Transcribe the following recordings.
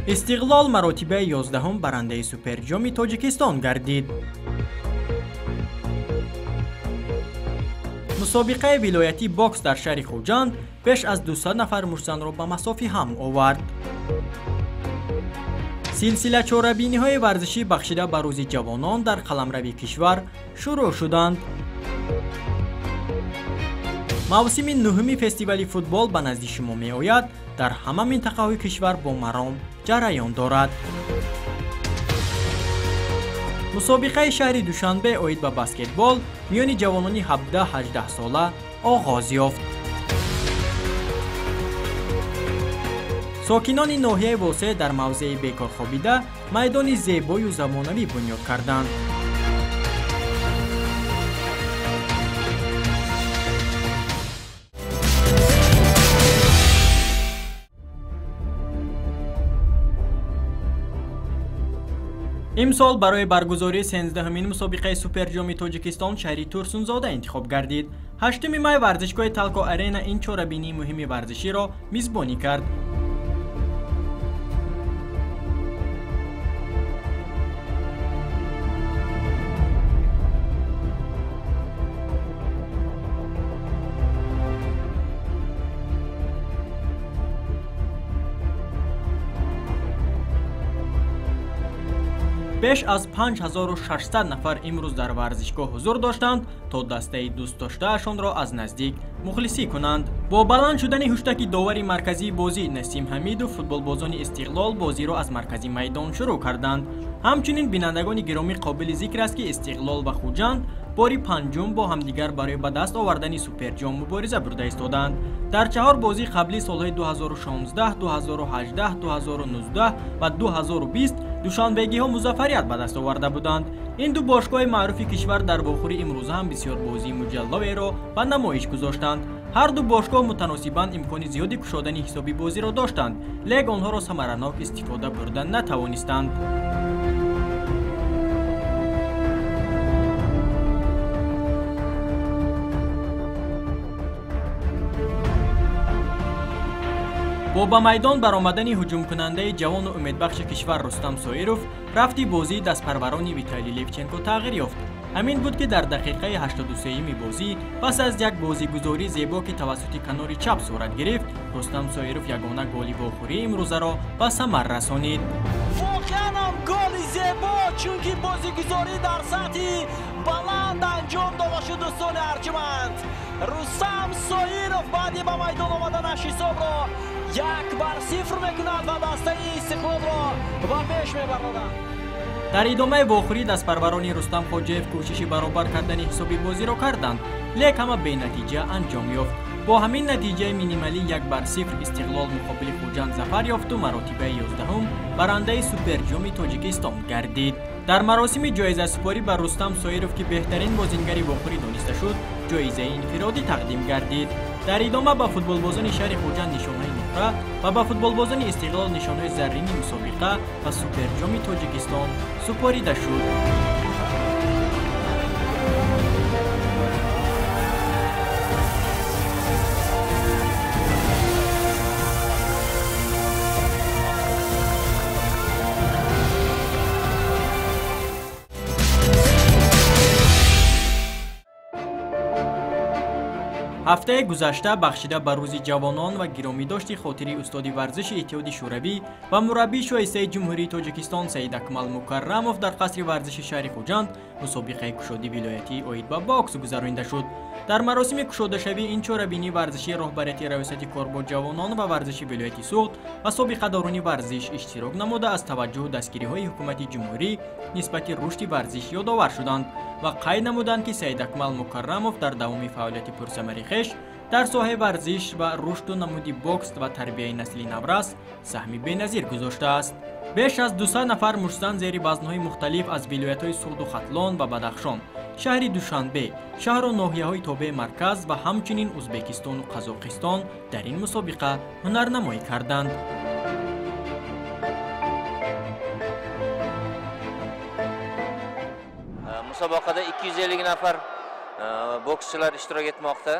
Истиқлол маротибаи 11-ум барандаи Суперҷоми Тоҷикистон гардид. Мусобиқаи вилоятии бокс дар шаҳри Хуҷанд беш аз 200 нафар муштзанро ба масофи ҳам овард. Силсила чорабиниҳои варзишӣ бахшида ба рӯзи ҷавонон дар қаламрави кишвар шурӯъ шуданд. Мавсими нуҳуми фестивали футбол ба назди шумо меояд, дар ҳама минтақаҳои кишвар бо маром ҷараён дорад. Мусобиқаи шаҳри Душанбе оид ба баскетбол миёни ҷавонони 17-18 сола оғоз ёфт. Сокинони ноҳияи Восеъ дар мавзеи бекорхобида майдони зебою замонавӣ бунёд карданд. Имсол барои баргузории 13-ҳамин мусобиқаи Суперҷоми Тоҷикистон шаҳри Турсунзода интихоб гардид. 8 май варзишгоҳи Талко Арена ин чорабинии муҳими варзиширо мизбонӣ кард. Беш аз 5600 нафар имрӯз дар варзишгоҳ ҳузур доштанд, то дастаи дӯстдоштаашонро аз наздик мухлисӣ кунанд. Бо баланд шудани ҳуштаки довари марказии бозӣ Насим Ҳамидов футболбозони Истиқлол бозиро аз маркази майдон шурӯъ карданд. Ҳамчунин бинандагони гиромӣ қобили зикр аст, ки Истиқлол ва Хуҷанд бори панҷум бо ҳамдигар барои ба даст овардани Суперҷом мубориза бурда истоданд. Дар чаҳор бозии қаблии солҳои 2016, 2018, 2019 ва 2020 душанбегиҳо музаффарият ба даст оварда буданд. Ин ду бошгоҳи маъруфи кишвар дар вохӯри имрӯза ҳам бисёр бозии муҷаллоеро ба намоиш гузоштанд. Ҳар ду бошгоҳ мутаносибан имкони зиёди кушодани ҳисоби бозиро доштанд, лек онҳоро самаранок истифода бурда натавонистанд. Бо ба майдон баромадани ҳуҷумкунандаи ҷавону умедбахши кишвар Рустам Соиров рафти бозии дастпарварони Виталий Левченко тағйир ёфт. Ҳамин буд, ки дар дақиқаи 83-юми бозӣ пас аз як бозигузории зебо, ки тавассути канори чап сурат гирифт, Рустам Соиров ягона голи вохӯрии имрӯзаро ба самар расонид. Воқеанам голи зебо, чунки бозигузорӣ дар сатҳи баланд анҷом дода шуд. Дӯстони арҷманд, Рустам Соиров баъди ба майдон омаданаш ҳисобро 1-0 мекунад ва дастаи Истиқлолро ба пеш мебарорад. Дар идомаи вохӯрӣ дастпарварони Рустам Хоҷаев кӯшиши баробар кардани ҳисоби бозиро карданд, лек ҳама бенатиҷа анҷом ёфт. Бо ҳамин натиҷаи минималӣ 1-0 Истиқлол муқобили Хуҷанд зафар ёфту маротибаи 11-ум барандаи Суперҷоми Тоҷикистон гардид. Дар маросими ҷоизасупорӣ ба Рустам Соиров, ки беҳтарин бозингари вохӯрӣ дониста шуд, ҷоизаи инфиродӣ тақдим гардид. Дар идома ба футболбозони шаҳри Хуҷанд нишонҳои нуқра ва ба футболбозони Истиқлол нишонҳои заррини мусобиқа ва Суперҷоми Тоҷикистон супорида шуд. Ҳафтаи гузашта бахшида ба рӯзи ҷавонон ва гиромидошти хотири устоди варзиши Иттиҳоди Шӯравӣ ва мураббии шоистаи Ҷумҳурии Тоҷикистон Саидакмал Мукаррамов дар қасри варзиши шаҳри Хуҷанд мусобиқаи кушоди вилоятӣ оид ба бокс гузаронида шуд. Дар маросими кушодашавӣ ин чорабинии варзишӣ роҳбарияти раёсати кор бо ҷавонон ва варзиши вилояти Суғд ва собиқадорони варзиш иштирок намуда аз таваҷҷӯҳу дастгириҳои ҳукумати ҷумҳурӣ нисбати рушди варзиш ёдовар шуданд ва қайд намуданд, ки Саидакмал Мукаррамов дар давоми фаъолияти пурсамари хеш дар соҳаи варзиш ва рушду намуди бокс ва тарбияи насли наврас саҳми беназир гузоштааст. Беш аз 200 нафар муштзан зери вазнҳои мухталиф аз вилоятҳои Суғду Хатлон ва Бадахшон, шаҳри Душанбе, шаҳру ноҳияҳои тобеи марказ ва ҳамчунин Узбекистону Қазоқистон дар ин мусобиқа ҳунарнамоӣ карданд. Musobaqada 250 nafar bokschilar ishtirok etmoqda.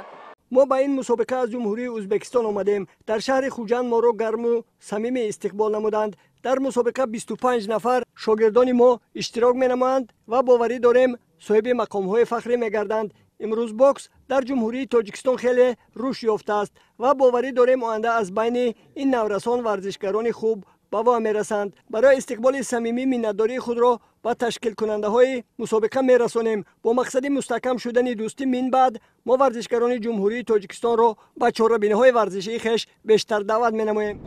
Мо ба ин мусобиқа аз Ҷумҳурии Ӯзбекистон омадем. Дар шаҳри Хуҷанд моро гарму самимӣ истиқбол намуданд. Дар мусобиқа 25 нафар шогирдони мо иштирок менамоянд ва боварӣ дорем соҳиби мақомҳои фахрӣ мегарданд. Имрӯз бокс дар Ҷумҳурии Тоҷикистон хеле рушд ёфтааст ва боварӣ дорем оянда аз байни ин наврасон варзишгарони хуб ба во мерасанд. Барои истиқболи самимӣ миннатдории худро ба ташкилкунандаҳои мусобиқа мерасонем. Бо мақсади мустаҳкам шудани дӯстӣ минбаъд мо варзишгарони Ҷумҳурии Тоҷикистонро ба чорабиниҳои варзишии хеш бештар даъват менамоем.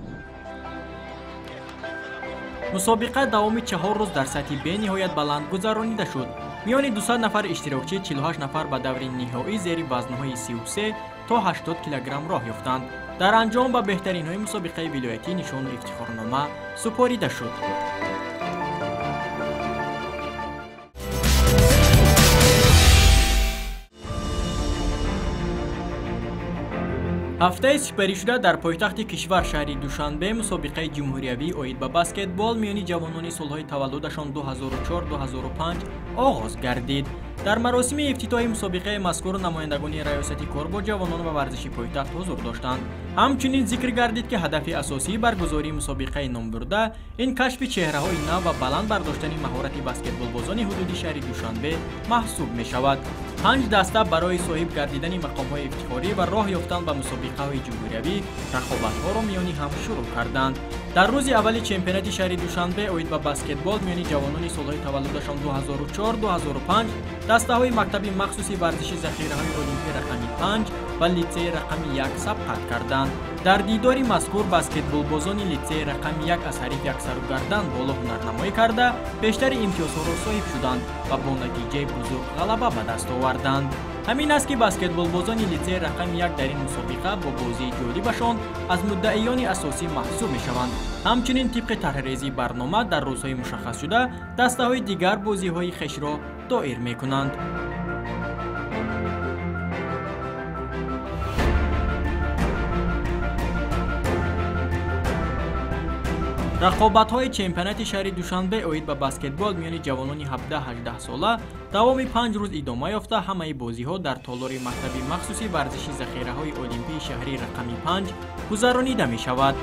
Мусобиқа давоми 4 рӯз дар сатҳи бениҳоят баланд гузаронида шуд. Миёни 200 нафар иштирокчӣ 48 нафар ба даври ниҳоӣ зери вазнҳои 33 то 80 килограмм роҳ ёфтанд. Дар анҷом ба беҳтаринҳои мусобиқаи вилоятӣ нишону ифтихорнома супорида шуд. Ҳафтаи сипаришуда дар пойтахти кишвар шаҳри Душанбе мусобиқаи ҷумҳуриявӣ оид ба баскетбол миёни ҷавонони солҳои таваллудашон 2004-2005 оғоз гардид. Дар маросими ифтитоҳи мусобиқаи мазкур намояндагони раёсати кор бо ҷавонон ва варзиши пойтахт ҳузур доштанд. Ҳамчунин зикр гардид, ки ҳадафи асосии баргузории мусобиқаи номбурда ин кашфи чеҳраҳои нав ва баланд бардоштани маҳорати баскетболбозони ҳудуди шаҳри Душанбе маҳсуб мешавад. 5 даста барои соҳиб гардидани мақомҳои ифтихорӣ ва роҳ ёфтан ба мусобиқаҳои ҷумҳуриявӣ рақобатҳоро миёни ҳам шурӯъ карданд. Дар рӯзи аввали чемпионати шаҳри Душанбе оид ба баскетбол миёни ҷавонони солҳои таваллудашон 2004-2005 дастаҳои мактаби махсуси варзиши захираҳои олимпӣ рақами 5 ва литсеи рақами 1 сабқат карданд. Дар дидори мазкур баскетболбозони литсеи рақами 1 аз ҳариф яксаругардан боло ҳунарнамоӣ карда, бештари имтиёзҳоро соҳиб шуданд ва бо натиҷаи бузург ғалаба ба даст оварданд. Ҳамин аст, ки баскетболбозони литсеи рақами 1 дар ин мусобиқа бо бозии ҷолибашон аз муддаиёни асосӣ маҳсуб мешаванд. Ҳамчунин тибқи тарҳрезии барнома дар рӯзҳои мушаххасшуда дастаҳои дигар бозиҳои хешро доир мекунанд. Рақобатҳои чемпионати шаҳри Душанбе оид ба баскетбол миёни ҷавонони 17-18 сола давоми 5 рӯз идома ёфта, ҳамаи бозиҳо дар толори мактаби махсуси варзиши захираҳои олимпии шаҳрӣ рақами 5 гузаронида мешавад.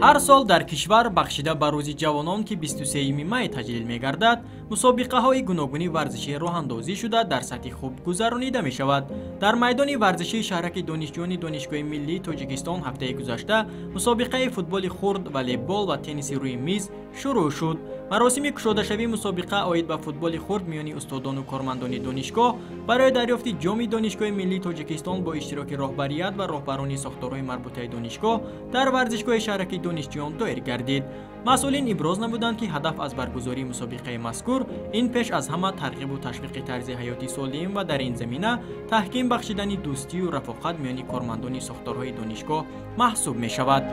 Ҳар сол дар кишвар бахшида ба рӯзи ҷавонон, ки 23 май таҷлил мегардад, мусобиқаҳои гуногуни варзишӣ роҳандозӣ шуда дар сатҳи хуб гузаронида мешавад. Дар майдони варзишии шаҳраки донишҷӯёни Донишгоҳи миллии Тоҷикистон ҳафтаи гузашта мусобиқаи футболи хурд, волейбол ва тенниси рӯи миз шурӯъ шуд. Маросими кушодашавии мусобиқа оид ба футболи хурд миёни устодону кормандони донишгоҳ барои дарёфти ҷоми Донишгоҳи миллии Тоҷикистон бо иштироки роҳбарият ва роҳбарони сохторҳои марбутаи донишгоҳ дар варзишгоҳи шаҳраки донишҷӯён доир гардид. Масъулин иброз намуданд, ки ҳадаф аз баргузории мусобиқаи мазкур ин пеш аз ҳама тарғибу ташвиқи тарзи ҳаёти солим ва дар ин замина таҳким бахшидани дӯстию рафоқат миёни кормандони сохторҳои донишгоҳ маҳсуб мешавад.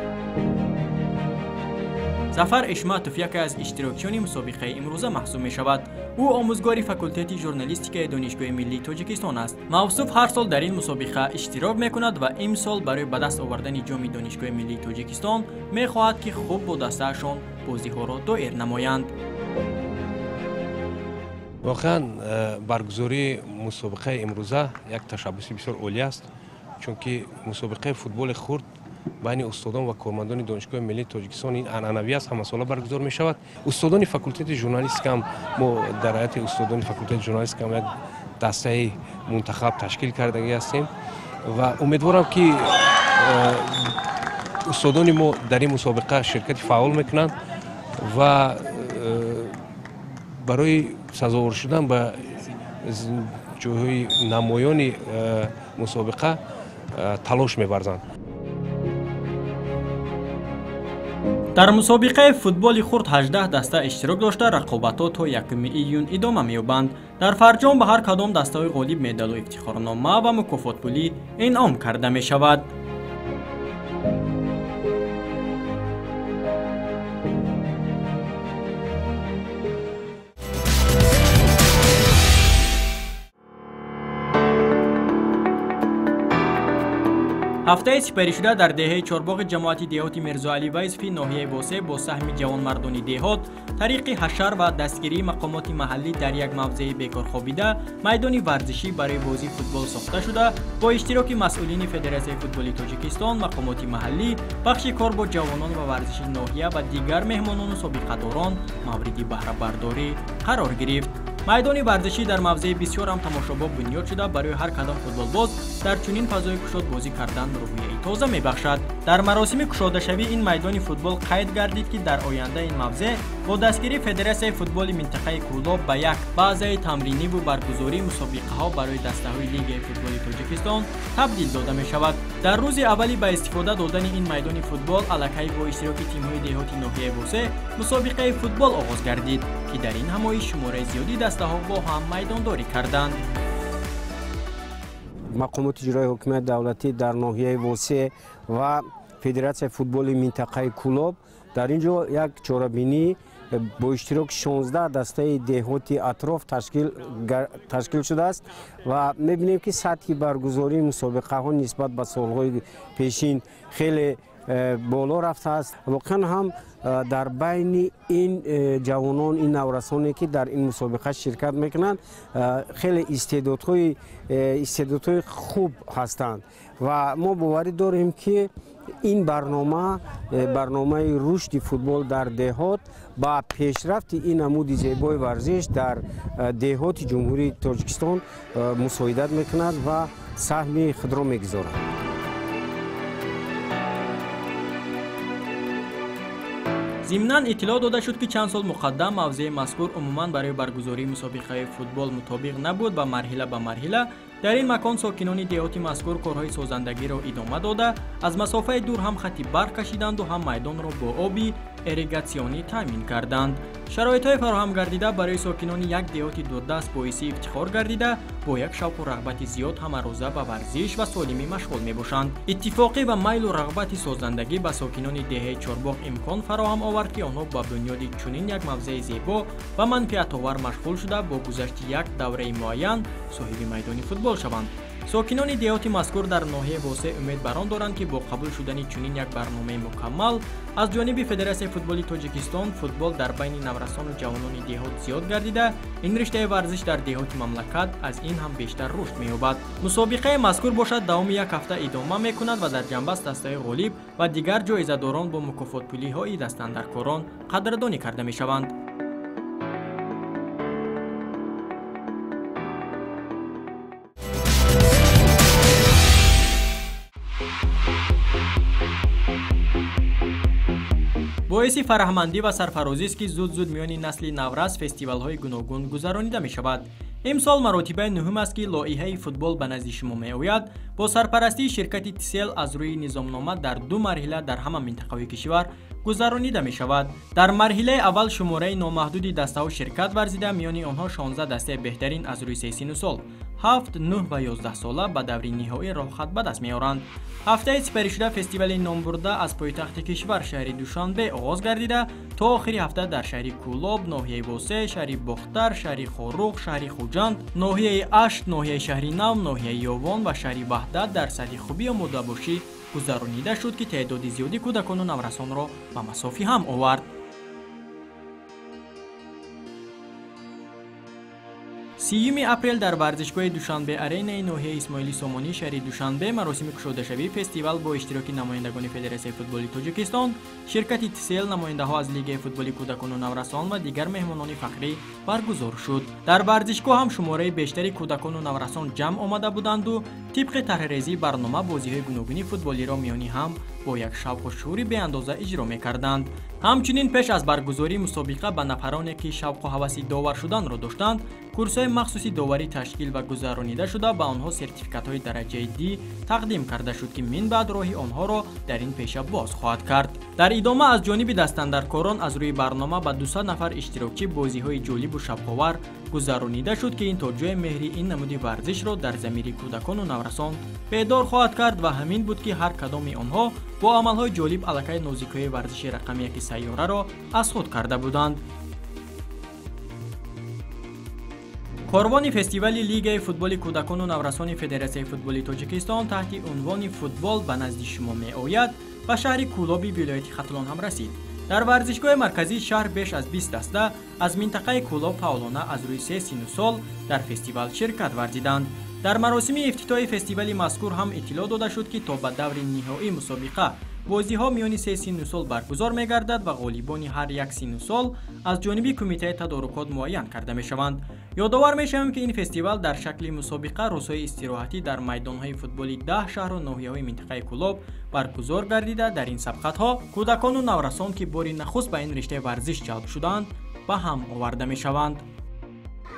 Зафар Ишматов яке аз иштирокчиёни мусобиқаи имрӯза маҳсуб мешавад. Ӯ омӯзгори факултети журналистикаи Донишгоҳи миллии Тоҷикистон аст. Мавсуф ҳар сол дар ин мусобиқа иштирок мекунад ва имсол барои ба даст овардани ҷоми Донишгоҳи миллии Тоҷикистон мехоҳад, ки хуб бо дастаашон бозиҳоро доир намоянд. Воқеан баргузории мусобиқаи имрӯза як ташаббуси бисёр олӣ аст, чунки мусобиқаи футболи хурд байни устодон ва кормандони Донишгоҳи миллии Тоҷикистон ин анъанавӣ аст, ҳамасола баргузор мешавад. Устодони факултети журналистика ҳам мо дар ҳайати устодони факултети журналистика ҳам як дастаи мунтахаб ташкил кардагӣ ҳастем ва умедворам, ки устодони мо дар ин мусобиқа ширкати фаъол мекунанд ва барои сазовор шудан ба ҷойҳои намоёни мусобиқа талош меварзанд. Дар мусобиқаи футболи хурд 18 даста иштирок дошта, рақобатҳо то 1 июн идома меёбанд. Дар фарҷом ба ҳар кадом дастаҳои ғолиб медалу ифтихорнома ва мукофотпулӣ инъом карда мешавад. Ҳафтаи сипаришуда дар деҳаи Чорбоғи ҷамоати деҳоти Мирзоалӣ Вайсофи ноҳияи Восеъ бо саҳми ҷавонмардони деҳот тариқи ҳашар ва дастгирии мақомоти маҳаллӣ дар як мавзеи бекорхобида майдони варзишӣ барои бозии футбол сохта шуда, бо иштироки масъулини Федератсияи футболи Тоҷикистон, мақомоти маҳаллӣ, бахши кор бо ҷавонон ва варзиши ноҳия ва дигар меҳмонону собиқадорон мавриди баҳрабардорӣ қарор гирифт. Майдони варзишӣ дар мавзеи бисёр ҳам тамошобоб бунёд шуда, барои ҳар кадом футболбоз дар чунин фазои кушод бозӣ кардан рӯҳияи тоза мебахшад. Дар маросими кушодашавӣ ин майдони футбол қайд гардид, ки дар оянда ин мавзеъ бо дастгирии Федератсияи футболи минтақаи Кӯлоб ба як базаи тамриниву баргузории мусобиқаҳо барои дастаҳои Лигаи футболи Тоҷикистон табдил дода мешавад. Дар рӯзи аввали ба истифода додани ин майдони футбол аллакай бо иштироки тимҳои деҳоти ноҳияи Восеъ мусобиқаи футбол оғоз гардид, ки дар ин ҳамоиш шумораи зиёди дастаҳо бо ҳам майдондорӣ карданд. Мақомоти иҷроии ҳокимияти давлатӣ дар ноҳияи Восеъ ва Федератсияи футболи минтақаи Кӯлоб дар ин ҷо як чорабинӣ бо иштироки 16 дастаи деҳоти атроф ташкил шудааст ва мебинем, ки сатҳи баргузории мусобиқаҳо нисбат ба солҳои пешин хеле боло рафтааст. Воқеан ҳам дар байни ин ҷавонон, ин наврасоне, ки дар ин мусобиқа ширкат мекунанд, хеле истеъдодҳои хуб ҳастанд ва мо боварӣ дорем, ки ин барнома, барномаи рушди футбол дар деҳот, ба пешрафти ин намуди зебои варзиш дар деҳоти Ҷумҳурии Тоҷикистон мусоидат мекунад ва саҳми худро мегузорад. Зимнан иттилоъ дода шуд, ки чанд сол муқаддам мавзеи мазкур умуман барои баргузории мусобиқаи футбол мутобиқ набуд ва марҳила ба марҳила дар ин макон сокинони деҳоти мазкур корҳои созандагиро идома дода, аз масофаи дур ҳам хати барқ кашиданду ҳам майдонро бо оби ирригатсионӣ таъмин карданд. Шароитҳои фароҳам гардида барои сокинони як деҳоти дурдаст боиси ифтихор гардида, бо як шавқу рағбати зиёд ҳамарӯза ба варзиш ва солимӣ машғул мебошанд. Иттифоқӣ ва майлу рағбати созандагӣ ба сокинони деҳаи Чорбоғ имкон фароҳам овард, ки онҳо ба бунёди чунин як мавзеи зебо ва манфиатовар машғул шуда, бо гузашти як давраи муайян соҳиби майдони футбол шаванд. Сокинони деҳоти мазкур дар ноҳияи Восеъ умед бар он доранд, ки бо қабул шудани чунин як барномаи мукаммал аз ҷониби Федератсияи футболи Тоҷикистон футбол дар байни наврасону ҷавонони деҳот зиёд гардида, ин риштаи варзиш дар деҳоти мамлакат аз ин ҳам бештар рушд меёбад. Мусобиқаи мазкур бошад давоми як ҳафта идома мекунад ва дар ҷанбаст дастаи ғолиб ва дигар ҷоизадорон бо мукофотпулиҳои дастандаркорон қадрдонӣ карда мешаванд. Боиси фараҳмандӣ ва сарфарозист, ки зуд-зуд миёни насли наврас фестивалҳои гуногун гузаронида мешавад. Имсол маротибаи нуҳум аст, ки лоиҳаи футбол ба назди шумо меояд. Бо сарпарастии ширкати Тисел аз рӯи низомнома дар ду марҳила дар ҳама минтақаҳои кишвар гузаронида мешавад. Дар марҳилаи аввал шумораи номаҳдуди дастаҳо ширкат варзида, миёни онҳо 16 дастаи беҳтарин аз рӯи се сину сол 7, 9 ва 11 сола ба даври ниҳоӣ роҳхат ба даст меоранд. Ҳафтаи сипаришуда фестивали номбурда аз пойтахти кишвар шаҳри Душанбе оғоз гардида, то охири ҳафта дар шаҳри Кӯлоб, ноҳияи Восеъ, шаҳри Бохтар, шаҳри Хоруғ, шаҳри Хуҷанд, ноҳияи Ашт, ноҳияи шаҳри Нав, ноҳияи Ёвон ва шаҳри Ваҳдат дар сатҳи хуби омодабошӣ гузаронида шуд, ки теъдоди зиёди кӯдакону наврасонро ба масофи ҳам овард. 30 апрел дар варзишгоҳи Душанбе аренаи ноҳияи Исмоили Сомонӣ шаҳри Душанбе маросими кушодашавии фестивал бо иштироки намояндагони Федератсияи футболи Тоҷикистон, ширкати Тисел, намояндаҳо аз Лигаи футболи кӯдакону наврасон ва дигар меҳмонони фахрӣ баргузор шуд. Дар варзишгоҳ ҳам шумораи бештари кӯдакону наврасон ҷамъ омада буданду тибқи таҳрирезии барнома бозиҳои гуногуни футболиро миёни ҳам бо як шавқу шӯри беандоза иҷро мекарданд. Ҳамчунин пеш аз баргузории мусобиқа ба нафароне, ки шавқу ҳаваси довар шуданро доштанд, курсҳои махсуси доварӣ ташкил ва гузаронида шуда, ба онҳо сертификатҳои дараҷаи Д тақдим карда шуд, ки минбаъд роҳи онҳоро дар ин пеша боз хоҳад кард. Дар идома аз ҷониби дастандаркорон аз рӯи барнома ба 200 нафар иштирокчӣ бозиҳои ҷолибу шавқовар гузаронида шуд, ки ин то ҷои меҳри ин намуди варзишро дар замири кӯдакону наврасон бедор хоҳад кард ва ҳамин буд, ки ҳар кадоми онҳо бо амалҳои ҷолиб аллакай нозикиҳои варзиши рақами яки сайёраро аз худ карда буданд. Корвони фестивали Лигаи футболи кӯдакону наврасони Федератсияи футболи Тоҷикистон таҳти унвони «Футбол ба назди шумо меояд» ба шаҳри Кӯлоби вилояти Хатлон ҳам расид. Дар варзишгоҳи марказии шаҳр беш аз 20 даста аз минтақаи Кӯлоб фаъолона аз рӯи се синну сол дар фестивал ширкат варзиданд. Дар маросими ифтитоҳи фестивали мазкур ҳам иттилоъ дода шуд, ки то ба даври ниҳоии мусобиқа бозиҳо миёни се синну сол баргузор мегардад ва ғолибони ҳар як синну сол аз ҷониби кумитаи тадорукот муайян карда мешаванд. Ёдовар мешавем, ки ин фестивал дар шакли мусобиқа рӯзҳои истироҳатӣ дар майдонҳои футболи 10 шаҳру ноҳияҳои минтақаи Кӯлоб баргузор гардида, дар ин сабқатҳо кӯдакону наврасон, ки бори нахуст ба ин риштаи варзиш ҷалб шудаанд, ба ҳам оварда мешаванд.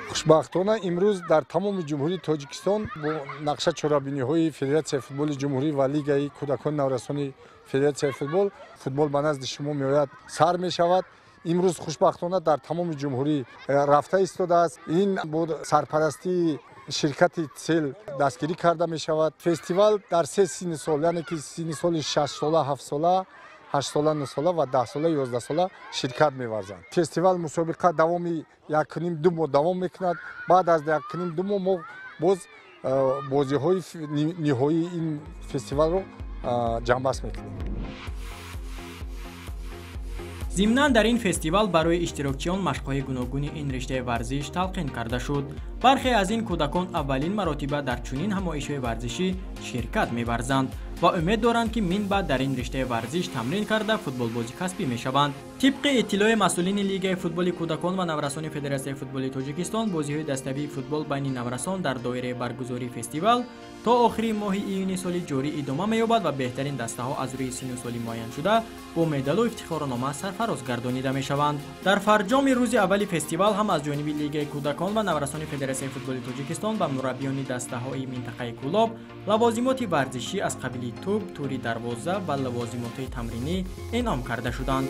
Хушбахтона, имрӯз дар тамоми Ҷумҳурии Тоҷикистон бо нақша чорабиниҳои Федератсияи футболи ҷумҳурӣ ва Лигаи кӯдакони наврасони Федератсияи футбол «Футбол ба назди шумо меояд» сар мешавад. Имрӯз хушбахтона дар тамоми ҷумҳурӣ рафта истодааст. Ин бо сарпарастии ширкати Тсел дастгирӣ карда мешавад. Фестивал дар се синни сол, яъне ки синни соли 6-сола, 7-сола, 8-сола, 9-сола ва 10-сола, 11-сола ширкат меварзанд. Фестивал, мусобиқа давоми 1,5-2 моҳ давом мекунад. Баъд аз 1,5-2 моҳ мо боз бозиҳои ниҳоии ин фестивалро ҷамъбаст мекунем. Зимнан, дар ин фестивал барои иштирокчиён машқҳои гуногуни ин риштаи варзиш талқин карда шуд. Бархе аз ин кӯдакон аввалин маротиба дар чунин ҳамоишҳои варзишӣ ширкат меварзанд ва умед доранд, ки минбаъд дар ин риштаи варзиш тамрин карда, футболбози касбӣ мешаванд. Тибқи иттилои масъулини Лигаи футболи кӯдакон ва наврасони Федератсияи футболи Тоҷикистон, бозиҳои даставии футбол байни наврасон дар доираи баргузории фестивал то охири моҳи июни соли ҷорӣ идома меёбад ва беҳтарин дастаҳо аз рӯи синну соли муайяншуда бо медалу ифтихорнома сарфароз гардонида мешаванд. Дар фарҷоми рӯзи аввали фестивал ҳам аз ҷониби Лигаи кӯдакон ва наврасони Федератсияи футболи Тоҷикистон ба мураббиёни дастаҳои минтақаи Кӯлоб лавозимоти варзишӣ аз қабили тӯб, тури дарвоза ва лавозимотҳои тамринӣ инъом карда шуданд.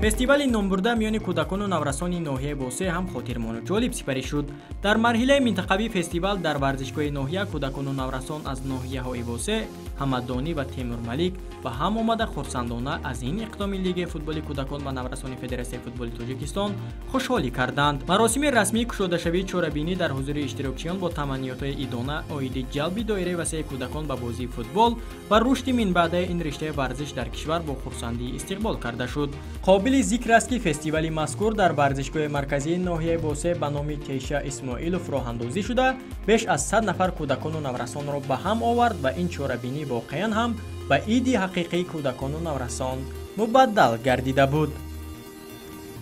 Фестивали номбурда миёни кӯдакону наврасони ноҳияи Восе ҳам хотирмону ҷолиб сипарӣ шуд. Дар марҳилаи минтақавии фестивал дар варзишгоҳи ноҳия кӯдакону наврасон аз ноҳияҳои Восе, Ҳамадонӣ ва Темурмалик ба ҳам омада, хурсандона аз ин иқдоми Лигаи футболи кӯдакон ва наврасони Федератсияи футболи Тоҷикистон хушҳолӣ карданд. Маросими расмии кушодашавии чорабинӣ дар ҳузури иштирокчиён бо таманниётҳои идона оиди ҷалби доираи васеи кӯдакон ба бозии футбол ва рушди минбаъдаи ин риштаи варзиш дар кишвар бо хурсандӣ истиқбол карда шуд. Қобили зикр аст, ки фестивали мазкур дар варзишгоҳи марказии ноҳияи Восе ба номи Теша Исмоилов роҳандозӣ шуда, беш аз 100 нафар кӯдакону наврасонро ба ҳам овард ва ин чорабинӣ воқеан ҳам ба иди ҳақиқии кӯдакону наврасон мубаддал гардида буд.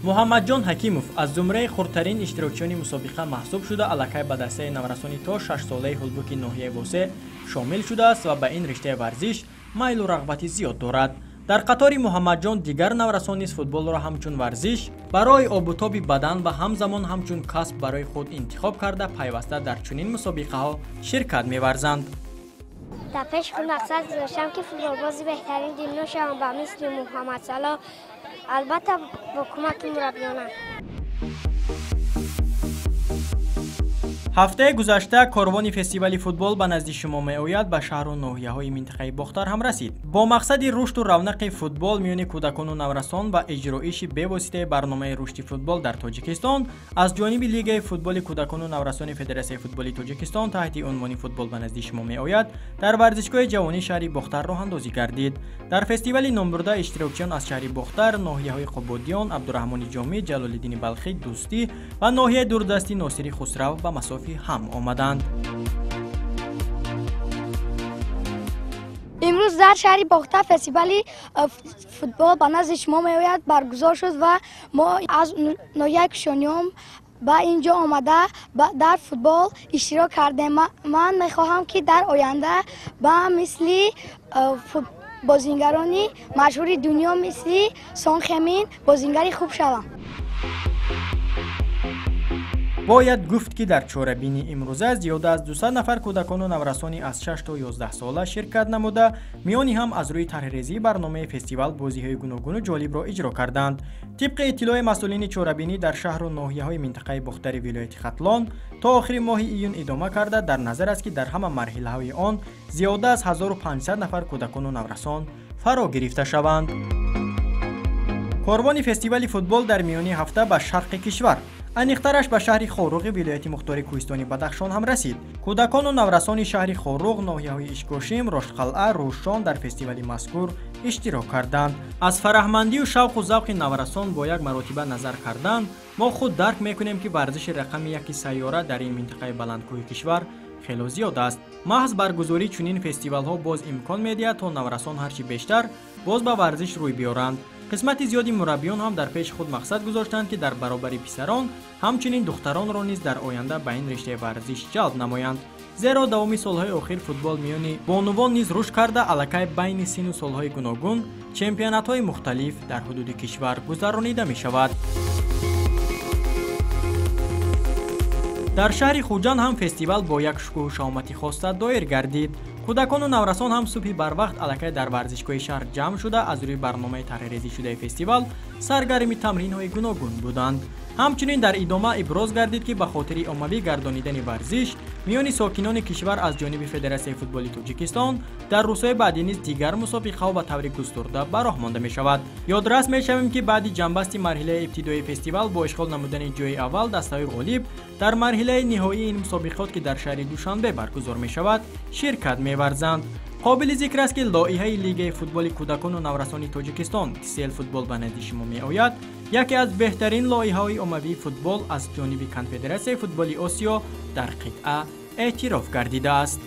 Муҳаммадҷон Ҳакимов аз зумраи хурдтарин иштирокчиёни мусобиқа маҳсуб шуда, аллакай ба дастаи наврасони то 6-солаи ҳулбуки ноҳияи Восе шомил шудааст ва ба ин риштаи варзиш майлу рағбати зиёд дорад. Дар қатори Муҳаммадҷон дигар наврасон низ футболро ҳамчун варзиш барои обутоби бадан ва ҳамзамон ҳамчун касб барои худ интихоб карда, пайваста дар чунин мусобиқаҳо ширкат меварзанд. Дар пеш худ мақсад гузоштам, ки футболбози беҳтарин дунё шавам ба мисли Муҳаммад Салоҳ, албатта, бо кӯмаки мураббиёнам. Ҳафтаи гузашта корвони фестивали «Футбол ба назди шумо меояд» ба шаҳру ноҳияҳои минтақаи Бохтар ҳам расид. Бо мақсади рушду равнақи футбол миёни кӯдакону наврасон ва иҷроиши бевоситаи барномаи рушди футбол дар Тоҷикистон аз ҷониби Лигаи футболи кӯдакону наврасони Федератсияи футболи Тоҷикистон таҳти унвони «Футбол ба назди шумо меояд» дар варзишгоҳи ҷавонии шаҳри Бохтар роҳандозӣ гардид. Дар фестивали номбурда иштирокчиён аз шаҳри Бохтар, ноҳияҳои Қубодиён, Абдураҳмони Ҷомӣ, Ҷалолиддини Балхӣ, Дӯстӣ ва ноҳияи дурдасти Носири Хусрав ба масофи ҳам омаданд. Имрӯз дар шаҳри Бохтар фестивали «Футбол ба назди шумо меояд» баргузор шуд ва мо аз ноҳияи Кушониён ба ин ҷо омада, дар футбол иштирок кардем. Ман мехоҳам, ки дар оянда ба мисли бозингарони машҳури дунё, мисли Сон Хемин, бозингари хуб шавам. Бояд гуфт, ки дар чорабинии имрӯза зиёда аз 200 нафар кӯдакону наврасони аз 6 то 11 сола ширкат намуда, миёни ҳам аз рӯи тарҳрезии барномаи фестивал бозиҳои гуногуну ҷолибро иҷро карданд. Тибқи иттилои масъулини чорабинӣ, дар шаҳру ноҳияҳои минтақаи Бохтари вилояти Хатлон то охири моҳи июн идома карда, дар назар аст, ки дар ҳама марҳилаҳои он зиёда аз 1500 нафар кӯдакону наврасон фаро гирифта шаванд. Корвони фестивали футбол дар миёни ҳафта ба шарқи кишвар, аниқтараш ба шаҳри Хоруғи вилояти мухтори кӯҳистони Бадахшон ҳам расид. Кӯдакону наврасони шаҳри Хоруғ, ноҳияҳои Ишкошим, Роштқалъа, Рӯшон дар фестивали мазкур иштирок карданд. Аз фараҳмандию шавқу завқи наврасон бо як маротиба назар кардан мо худ дарк мекунем, ки варзиши рақами яки сайёра дар ин минтақаи баландкӯҳи кишвар хело зиёд аст. Маҳз баргузории чунин фестивалҳо боз имкон медиҳад, то наврасон ҳарчи бештар боз ба варзиш рӯй биёранд. Қисмати зиёди мураббиён ҳам дар пеши худ мақсад гузоштанд, ки дар баробари писарон ҳамчунин духтаронро низ дар оянда ба ин риштаи варзиш ҷалб намоянд. Зеро давоми солҳои охир футбол миёни бонувон низ рушд карда, аллакай байни сину солҳои гуногун чемпионатҳои мухталиф дар ҳудуди кишвар гузаронида мешавад. Дар шаҳри Хуҷанд ҳам фестивал бо як шукӯҳу шаҳомати хоса доир гардид. Кӯдакону наврасон ҳам субҳи барвақт аллакай дар варзишгоҳи шаҳр ҷамъ шуда, аз рӯи барномаи тарҳрезишудаи фестивал саргарми тамринҳои гуногун буданд. Ҳамчунин дар идома иброз гардид, ки ба хотири оммавӣ гардонидани варзиш миёни сокинони кишвар аз ҷониби Федератсияи футболи Тоҷикистон дар рӯзҳои баъдӣ низ дигар мусобиқаҳо ба таври густурда ба роҳ монда мешавад. Ёдрас мешавем, ки баъди ҷамъбасти марҳилаи ибтидоии фестивал бо ишғол намудани ҷои аввал дастаҳои ғолиб дар марҳилаи ниҳоии ин мусобиқот, ки дар шаҳри Душанбе баргузор мешавад, ширкат меварзанд. Қобили зикр аст, ки лоиҳаи Лигаи футболи кӯдакону наврасони Тоҷикистон «Тисел футбол ба назди шумо меояд» яке аз беҳтарин лоиҳаҳои оммавии футбол аз ҷониби Конфедератсияи футболи Осиё дар қитъа эътироф гардидааст.